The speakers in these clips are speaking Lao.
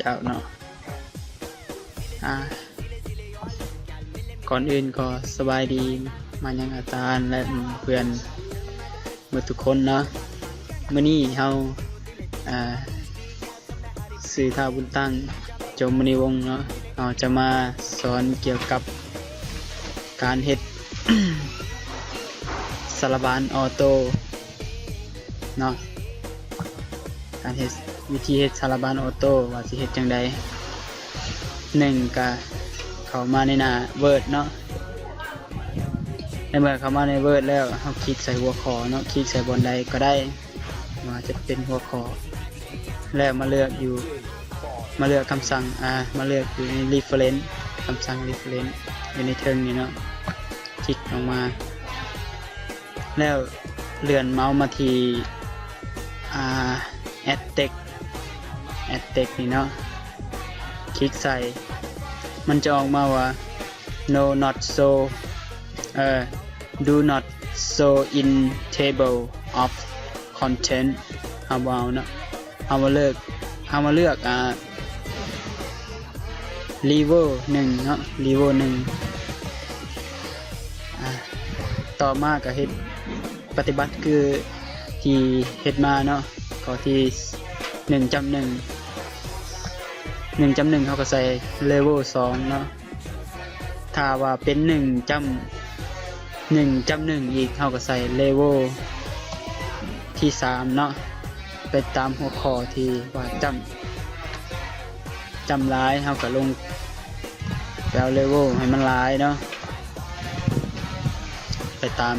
ເຈົ້າເນາະ ອາ ກ່ອນອື່ນກໍສະບາຍດີມາຍັງອາຈານ ແລະ ເພື່ອນໝົດທຸກຄົນເນາະ. ມື້ນີ້ເຮົາ ອາ ຊື່ທ້າວບຸນຕັ້ງ ໂຈມມະນີວົງເນາະ, ເຮົາຈະມາສອນກ່ຽວກັບການເຮັດສາລະບານອໍໂຕ້ເນາະ, ການເຮັດ ວິທີເຮັດສາລະບານອໍໂຕ້ວ່າຊິເຮັດຈັ່ງໃດ. ໜຶ່ງ ກະເຂົ້າມາໃນໜ້າ Word ເນາະ, ໃນເມື່ອເຂົ້າມາໃນ Word ແລ້ວ ເຮົາຄລິກໃສ່ຫົວຂໍ້ເນາະ, ຄລິກໃສ່ບ່ອນໃດກໍໄດ້ ວ່າຈະເປັນຫົວຂໍ້ ແລ້ວມາເລືອກຢູ່ ມາເລືອກຄຳສັ່ງ ອາ ມາເລືອກຢູ່ໃນ Reference ຄຳສັ່ງ Reference ຢູ່ໃນເທິງນີ້ເນາະ, ຄລິກລົງມາ ແລ້ວເລື່ອນເມົາສ໌ມາທີ່ ອາ Add Text Add Text ນີ້ເນາະ, ຄລິກໃສ່ ມັນຈະອອກມາວ່າ No, not show ເອີ Do not show in table of content ເຮົາບໍ່ເອົາເນາະ, ເຮົາມາເລືອກ ເຮົາມາເລືອກ ອາ Level ໜຶ່ງເນາະ, Level ໜຶ່ງ ອາ ຕໍ່ມາກໍເຮັດປະຕິບັດຄືທີ່ເຮັດມາເນາະ, ຂໍ້ທີ ໜຶ່ງຈຸດໜຶ່ງ ໜຶ່ງຈຸດໜຶ່ງ ເຮົາກໍໃສ່ Level ສອງເນາະ. ຖ້າວ່າເປັນ ໜຶ່ງຈຸດໜຶ່ງ ອີກ ເຮົາກໍໃສ່ Level ທີສາມເນາະ, ໄປຕາມຫົວຂໍ້ທີ່ວ່າຈ້ຳ ຈ້ຳຫຼາຍ ເຮົາກໍລົງໄປເອົາ Level ໃຫ້ມັນຫຼາຍເນາະ, ໄປຕາມ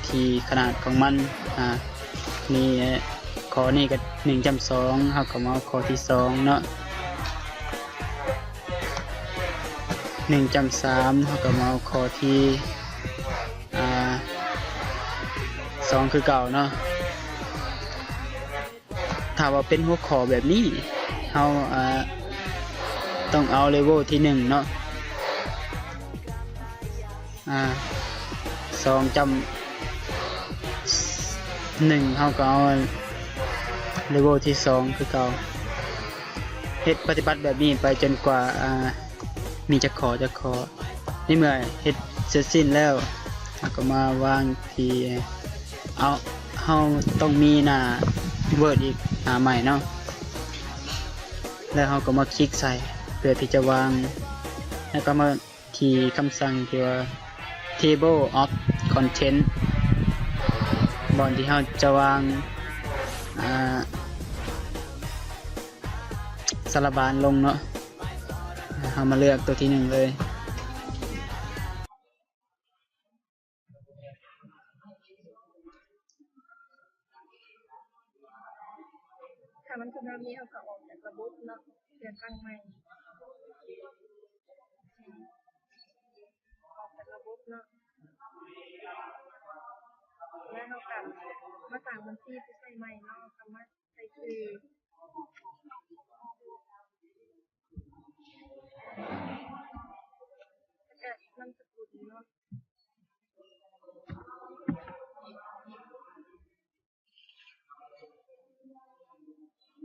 ທີ່ຂະໜາດຂອງມັນ. ອາ ນີ້ ຂໍ້ນີ້ກໍ ໜຶ່ງຈຸດສອງ ເຮົາກໍມາເອົາຂໍ້ທີສອງເນາະ, ໜຶ່ງຈຸດສາມ ເຮົາກໍມາເອົາຂໍ້ທີ ອາ ສອງຄືເກົ່າເນາະ. ຖ້າວ່າເປັນຫົວຂໍ້ແບບນີ້ ເຮົາ ອາ ຕ້ອງເອົາ Level ທີໜຶ່ງເນາະ, ອາ ສອງຈຸດໜຶ່ງ ເຮົາກໍເອົາ Level ທີສອງຄືເກົ່າ. ເຮັດປະຕິບັດແບບນີ້ໄປຈົນກວ່າ ອາ ມີຈັກຂໍ້ ຈັກຂໍ້. ໃນເມື່ອເຮັດເສັດສິ້ນແລ້ວ ເຮົາກໍມາວາງທີ່ ເອົາ ເຮົາຕ້ອງມີໜ້າ Word ອີກໜ້າໃໝ່ເນາະ, ແລ້ວເຮົາກໍມາຄລິກໃສ່ເພື່ອທີ່ຈະວາງ, ແລ້ວກໍມາທີ່ຄຳສັ່ງທີ່ວ່າ Table of Content ບ່ອນທີ່ເຮົາຈະວາງ ອາ ສາລະບານລົງເນາະ. ເຮົາມາເລືອກຕົວທີໜຶ່ງເລີຍ. ຖ້າມັນຄືແບບນີ້ ເຮົາກໍອອກຈາກລະບົບເນາະ, ເລືອກຕັ້ງໃໝ່ ອອກຈາກລະບົບເນາະ, ແລ້ວເຮົາກໍມາສ້າງບັນຊີຜູ້ໃຊ້ໃໝ່ເນາະ, ກໍມາ ໃສ່ຊື່ ແລ້ວກະນາມສະກຸນເນາະ, ນາມສ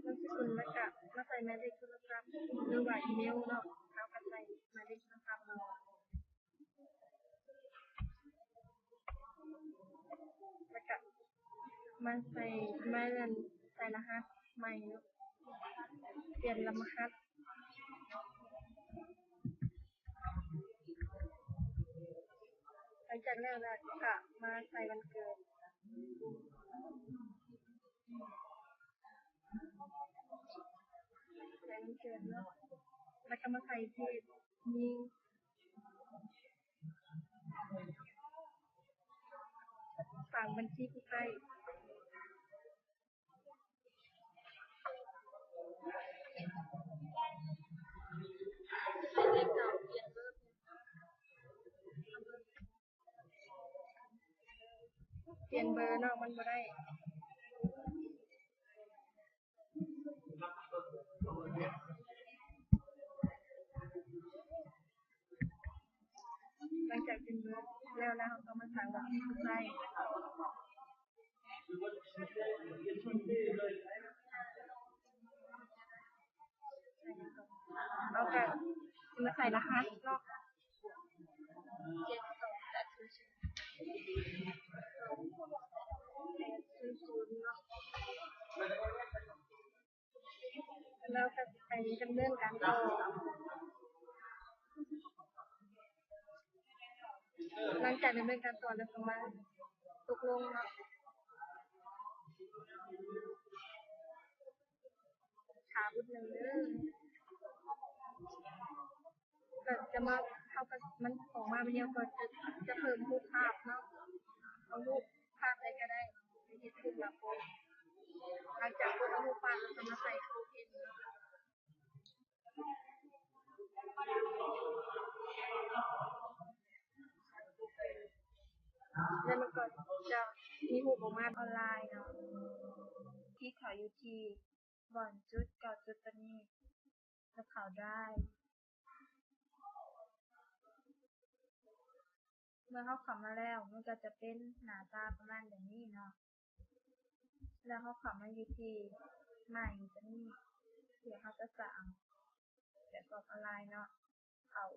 ະກຸນ ແລ້ວກະມາໃສ່ໝາຍເລກໂທລະສັບ ຫຼືວ່າອີເມວເນາະ, ເຮົາກະໃສ່ໝາຍເລກໂທລະສັບເນາະ. ແລ້ວກະມາໃສ່ ມາເລື່ອນໃສ່ລະຫັດໃໝ່ເນາະ, ປ່ຽນລະຫັດ. ຫຼັງຈາກນັ້ນລະກະມາໃສ່ວັນເກີດ, ໃສ່ວັນເກີດເນາະ, ແລ້ວກະມາໃສ່ເພດຍິງ. ສ້າງບັນຊີຜູ້ໃຊ້. ປ່ຽນເບີເນາະ, ມັນບໍ່ໄດ້. ຫຼັງຈາກເປັນເບີແລ້ວ ແລ້ວເຮົາກໍມາສ້າງບັນຊີຜູ້ໃຊ້. ລະຫັດເນາະ ເຈັດສອງແປດສູນສູນ ແປດສູນສູນເນາະ ແລ້ວກໍໄປດຳເນີນການຕໍ່. ຫຼັງຈາກດຳເນີນການຕໍ່ແລ້ວກໍມາຕົກລົງເນາະ ຖ້າບຶດໜຶ່ງເດີ ກໍຈະມາ ເຮົາກໍ ມັນອອກມາແບບນີ້ ເຮົາກໍຈະ ຈະເພີ່ມຮູບພາບເນາະ ເອົາຮູບພາບໃດກໍໄດ້ ເຮັດຂຶ້ນມາໂພສ. ຫຼັງຈາກໂພສເອົາຮູບພາບແລ້ວກໍມາໃສ່ໂຄເພນເນາະ ແລ້ວມັນກໍຈະມີຮູບອອກມາອອນລາຍເນາະ ທີ່ເຂົ້າຢູ່ທີ່ບ່ອນຈຸດເກົ້າຈຸດຕົວນີ້ ແລ້ວເຂົ້າໄດ້. ເມື່ອເຮົາເຂົ້າມາແລ້ວ ມັນກໍຈະເປັນໜ້າຕາປະມານແບບນີ້ເນາະ ແລ້ວເຮົາເຂົ້າມາຢູ່ທີ່ໃໝ່ຕົວນີ້ ທີ່ເຮົາຈະສ້າງແບບບລັອກອອນລາຍເນາະ ເຂົ້າ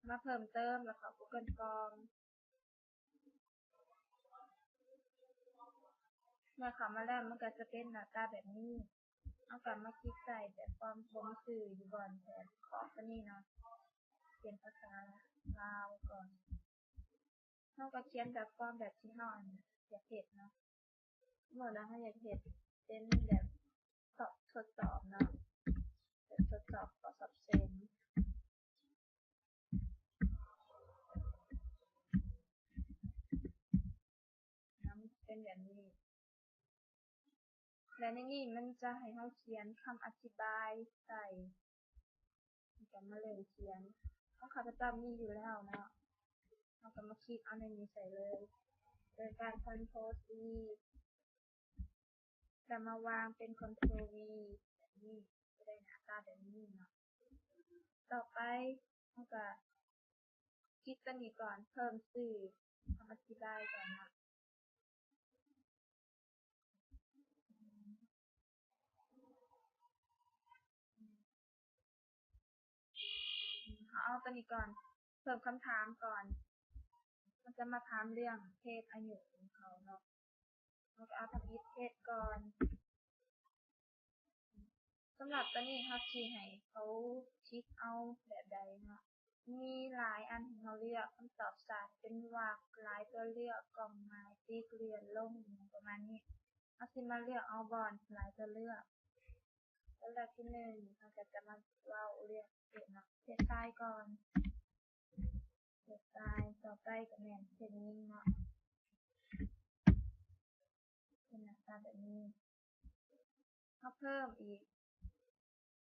ມາເພີ່ມເຕີມ ແລ້ວເຂົ້າກູເກີນຟອມ. ເມື່ອເຂົ້າມາແລ້ວ ມັນກໍຈະເປັນໜ້າຕາແບບນີ້ ເຮົາກໍມາຄລິກໃສ່ແບບຟອມບົ່ງຊື່ຢູ່ບ່ອນແຖບຂອບຕົວນີ້ເນາະ ຂຽນພາສາລາວກ່ອນ ເຮົາກໍຂຽນແບບຟອມແບບທີ່ເຮົາ ອັນ ຢາກເຮັດເນາະ ສົມມຸດວ່າເຮົາຢາກເຮັດເປັນແບບສອບ ທົດສອບເນາະ ແບບທົດສອບ ຂໍສອບເສັງ ເປັນແບບນີ້ ແລະ ໃນນີ້ມັນຈະໃຫ້ເຮົາຂຽນຄຳອະທິບາຍໃສ່ ເຮົາກໍມາເລີ່ມຂຽນ ຂອງຂ້າພະເຈົ້າມີຢູ່ແລ້ວເນາະ ເຮົາກໍມາຄລິກເອົາໃນນີ້ໃສ່ເລີຍ ໂດຍການ Ctrl C ແລ້ວມາວາງເປັນ Ctrl V ແບບນີ້ ຈະໄດ້ໜ້າຕາແບບນີ້ເນາະ. ຕໍ່ໄປເຮົາກະຄລິກຕົວນີ້ກ່ອນ ເພີ່ມຊື່ຄຳອະທິບາຍກ່ອນເນາະ. ເຮົາເອົາຕົວນີ້ກ່ອນ ເພີ່ມຄຳຖາມກ່ອນ ມັນຈະມາຖາມເລື່ອງເພດ ອາຍຸຂອງເຂົາເນາະ. ເຮົາກໍເອົາທຳອິດເພດກ່ອນ. ສຳລັບຕົວນີ້ເຮົາຊິໃຫ້ເຂົາຄລິກເອົາແບບໃດເນາະ? ມີຫຼາຍອັນໃຫ້ເຮົາເລືອກ, ຄຳຕອບສາມເປັນວັກ, ຫຼາຍຕົວເລືອກ, ກ່ອງໝາຍ, ຕີກລຽນ, ລົງ ຫຍັງປະມານນີ້. ເຮົາຊິມາເລືອກເອົາບ່ອນຫຼາຍຕົວເລືອກ. ຕົວເລືອກທີໜຶ່ງ ເຮົາກໍຈະມາເວົ້າເລື່ອງເພດເນາະ, ເພດຊາຍກ່ອນ. ເພດຊາຍ, ຕໍ່ໄປກໍແມ່ນເພດຍິງເນາະ, ເປັນໜ້າຕາແບບນີ້. ເຮົາເພີ່ມອີກ,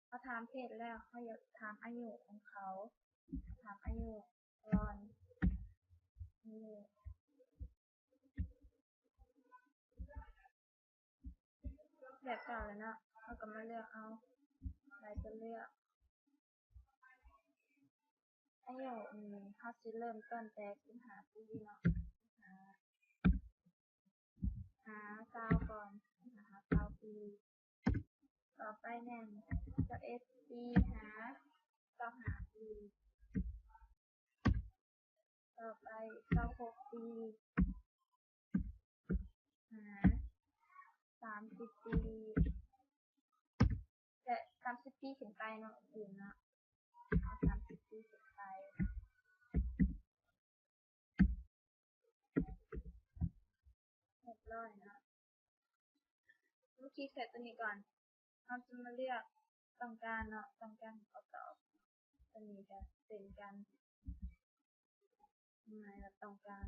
ເຮົາຖາມເພດແລ້ວ, ເຮົາຢາກຖາມອາຍຸຂອງເຂົາ, ຖາມອາຍຸກ່ອນ, ອາຍຸ ແບບເກົ່າແລ້ວເນາະ, ເຮົາກໍມາເລືອກເອົາ ຫຼາຍຕົວເລືອກ. ອາຍຸນີ້ ເຮົາຊິເລີ່ມຕົ້ນແຕ່ສິບຫ້າປີເນາະ, ຫາ ຫາຊາວກ່ອນ, ຫາຊາວປີ. ຕໍ່ໄປແມ່ນຊາວເອັດປີ ຫາຊາວຫ້າປີ. ຕໍ່ໄປຊາວຫົກປີ ຫາສາມສິບປີ ແລະ ສາມສິບປີຂຶ້ນໄປເນາະ, ຕື່ມເນາະ, ເອົາສາມສິບປີຂຶ້ນໄປ. ຮຽບຮ້ອຍເນາະ. ມາຄລິກໃສ່ຕົວນີ້ກ່ອນ. ເຮົາຈະມາເລືອກຕ້ອງການເນາະ, ຕ້ອງການໃຫ້ເຂົາຕອບ. ຕົວນີ້ກໍເຊັ່ນກັນ, ໝາຍວ່າຕ້ອງການ.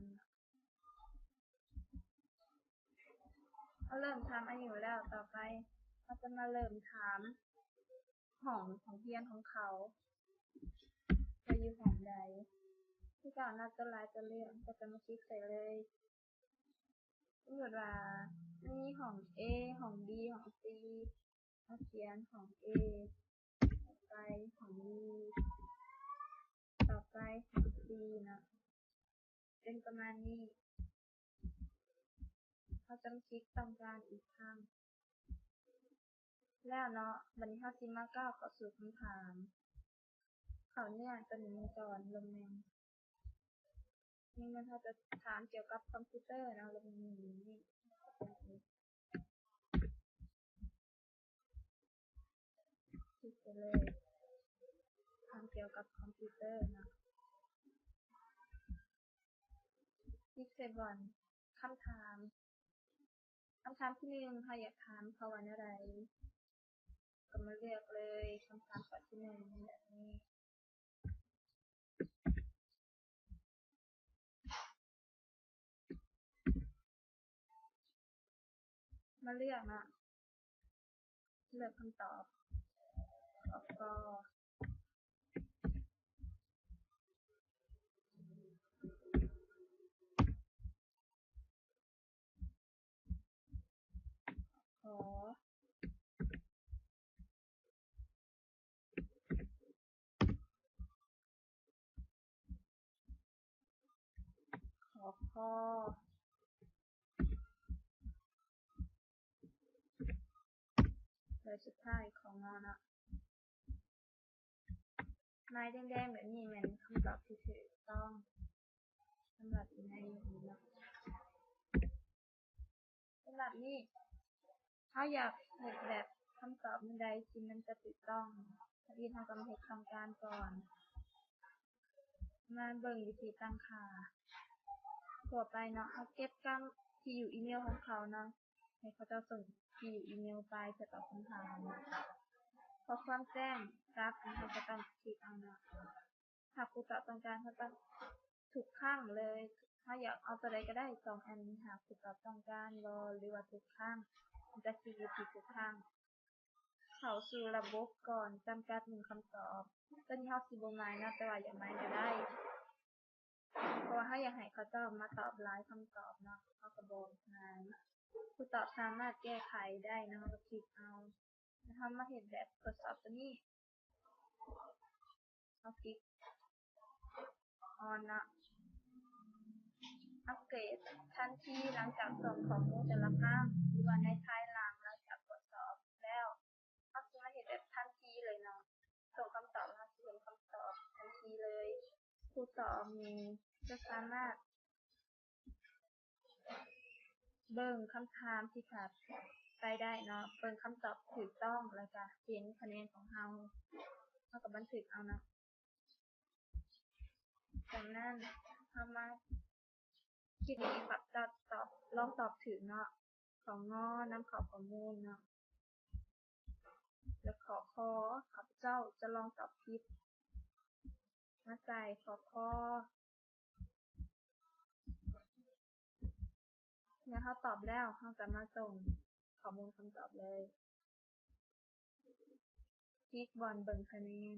ເຮົາເລີ່ມຖາມອາຍຸແລ້ວ, ຕໍ່ໄປເຮົາຈະມາເລີ່ມຖາມຫ້ອງ ຫ້ອງຮຽນຂອງເຂົາ ວ່າຢູ່ຫ້ອງໃດ. ຄືເກົ່າເນາະ, ຕົວຫຼາຍຕົວເລືອກ ເຮົາກໍຈະມາຄລິກໃສ່ເລີຍ. ສົມມຸດວ່າມັນມີຫ້ອງ A ຫ້ອງ B ຫ້ອງ C, ເຮົາຂຽນຫ້ອງ A, ຕໍ່ໄປຫ້ອງ B, ຕໍ່ໄປຫ້ອງ C ເນາະ, ເປັນປະມານນີ້. ເຮົາຈະມາຄລິກຕ້ອງການອີກຄັ້ງ. ແລ້ວເນາະ, ບັດນີ້ເຮົາຊິມາກ້າວເຂົ້າສູ່ຄຳຖາມ. ເຂົ້າເນື້ອຕົວນີ້ກ່ອນ ລົງແມ່ນ ນີ້ແມ່ນເຮົາຈະຖາມກ່ຽວກັບຄອມພິວເຕີເນາະ ລົງແມ່ນນີ້ ຄລິກໄປເລີຍ ຖາມກ່ຽວກັບຄອມພິວເຕີເນາະ ຄລິກໃສ່ບ່ອນຄຳຖາມ ຄຳຖາມທີໜຶ່ງ ເຮົາຢາກຖາມເຂົາວ່າແນວໃດ ກໍມາເລືອກເລີຍ ຄຳຖາມຂໍ້ທີໜຶ່ງແບບນີ້ ມາເລືອກເນາະ ເລືອກຄຳຕອບ ຂໍ້ ຂໍ ຂໍ ຂໍ ແລະ ສຸດທ້າຍ ຂໍ ງໍ ເນາະ. ລາຍແດງໆແບບນີ້ແມ່ນຄຳຕອບທີ່ຖືກຕ້ອງສຳລັບຢູ່ໃນນີ້ເນາະ. ສຳລັບນີ້ ເຮົາຢາກເຮັດແບບຄຳຕອບແນວໃດທີ່ມັນຈະຖືກຕ້ອງ ທຳອິດເຮົາກໍມາເຮັດຕ້ອງການກ່ອນ ມາເບິ່ງວິທີຕັ້ງຄ່າທົ່ວໄປເນາະ ເຮົາເກັບຕາມທີ່ຢູ່ອີເມວຂອງເຂົາເນາະ ໃຫ້ເຂົາເຈົ້າສົ່ງທີ່ຢູ່ອີເມວໄປເພື່ອຕອບຄຳຖາມ. ຂໍ້ຄວາມແຈ້ງກັບ ເຮົາກໍຕ້ອງຄລິກເອົາເນາະ ຫາກຜູ້ຕອບຕ້ອງການ ເຮົາຕ້ອງ ທຸກຄັ້ງເລີຍ ເຮົາຢາກເອົາຕົວໃດກໍໄດ້ສອງອັນນີ້ ຫາກຜູ້ຕອບຕ້ອງການບໍ່ ຫຼືວ່າທຸກຄັ້ງ ມັນຈະຄິດຢູ່ທີ່ທຸກຄັ້ງ. ເຂົ້າສູ່ລະບົບກ່ອນ ຈຳກັດໜຶ່ງຄຳຕອບ ຕົວນີ້ເຮົາຊິບໍ່ໝາຍເນາະ ແຕ່ວ່າຢາກໝາຍກໍໄດ້ ເພາະວ່າເຮົາຢາກໃຫ້ເຂົາເຈົ້າມາຕອບຫຼາຍຄຳຕອບເນາະ ເຮົາກໍບໍ່ໝາຍ. ຜູ້ຕອບສາມາດແກ້ໄຂໄດ້ເນາະ ເຮົາກໍຄລິກເອົາ ແລ້ວເຮົາມາເຮັດແບບທົດສອບຕົວນີ້ ເຮົາຄລິກອອນເນາະ ອັບເກຣດທັນທີຫຼັງຈາກສົ່ງຂໍ້ມູນແຕ່ລະຄັ້ງ ຫຼືວ່າໃນພາຍຫຼັງຫຼັງຈາກກວດສອບແລ້ວ ເຮົາຊິມາເຮັດແບບທັນທີເລີຍເນາະ ສົ່ງຄຳຕອບ ເຮົາຊິເຫັນຄຳຕອບທັນທີເລີຍ. ຜູ້ຕອບນີ້ຈະສາມາດ ເບິ່ງຄຳຖາມທີ່ຖາມໄປໄດ້ເນາະ ເບິ່ງຄຳຕອບຖືກຕ້ອງ ແລ້ວກະເຫັນຄະແນນຂອງເຮົາ ເຮົາກໍບັນທຶກເອົາເນາະ. ຈາກນັ້ນເຮົາມາ ຄລິກນີ້ ຂ້າພະເຈົ້າຕອບ ລອງຕອບຖືກເນາະ ຂໍງໍ ນຳເຂົ້າຂໍ້ມູນເນາະ ແລະ ຂໍຄອ ຂ້າພະເຈົ້າຈະລອງຕອບຜິດ ມາໃສ່ຂໍຄອ ເມື່ອເຮົາຕອບແລ້ວ ເຮົາກໍມາສົ່ງຂໍ້ມູນຄຳຕອບເລີຍ ຄລິກບ່ອນເບິ່ງຄະແນນ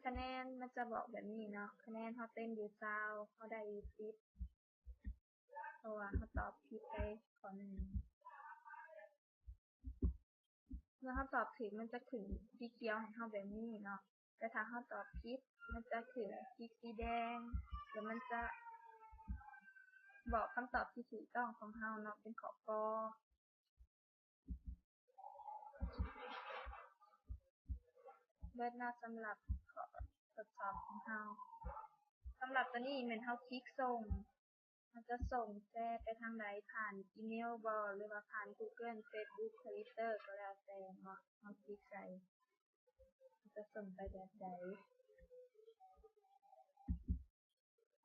ຄະແນນມັນຈະບອກແບບນີ້ເນາະ ຄະແນນເຮົາເຕັມຢູ່ຊາວ ເຮົາໄດ້ຢູ່ສິບ ເພາະວ່າເຮົາຕອບຜິດໄປຂໍ້ໜຶ່ງ. ເມື່ອເຮົາຕອບຖືກ ມັນຈະຂຶ້ນສີຂຽວໃຫ້ເຮົາແບບນີ້ເນາະ ແຕ່ຖ້າເຮົາຕອບຜິດ ມັນຈະຂຶ້ນສີສີແດງ ແລ້ວມັນຈະບອກຄຳຕອບທີ່ຖືກຕ້ອງຂອງເຮົາເນາະ ເປັນຂໍ້ ກ. ເບິດເນາະ ສຳລັບຂໍ້ທົດສອບຂອງເຮົາ. ສຳລັບຕົວນີ້ແມ່ນເຮົາຄລິກສົ່ງ ເຮົາຈະສົ່ງແຊໄປທາງໃດ ຜ່ານອີເມວບໍ ຫຼືວ່າຜ່ານກູເກີນ ເຟສບຸກ ທະວິດເຕີ ກໍແລ້ວແຕ່ເນາະ ເຮົາຄລິກໃສ່ ເຮົາຈະສົ່ງໄປແບບໃດ.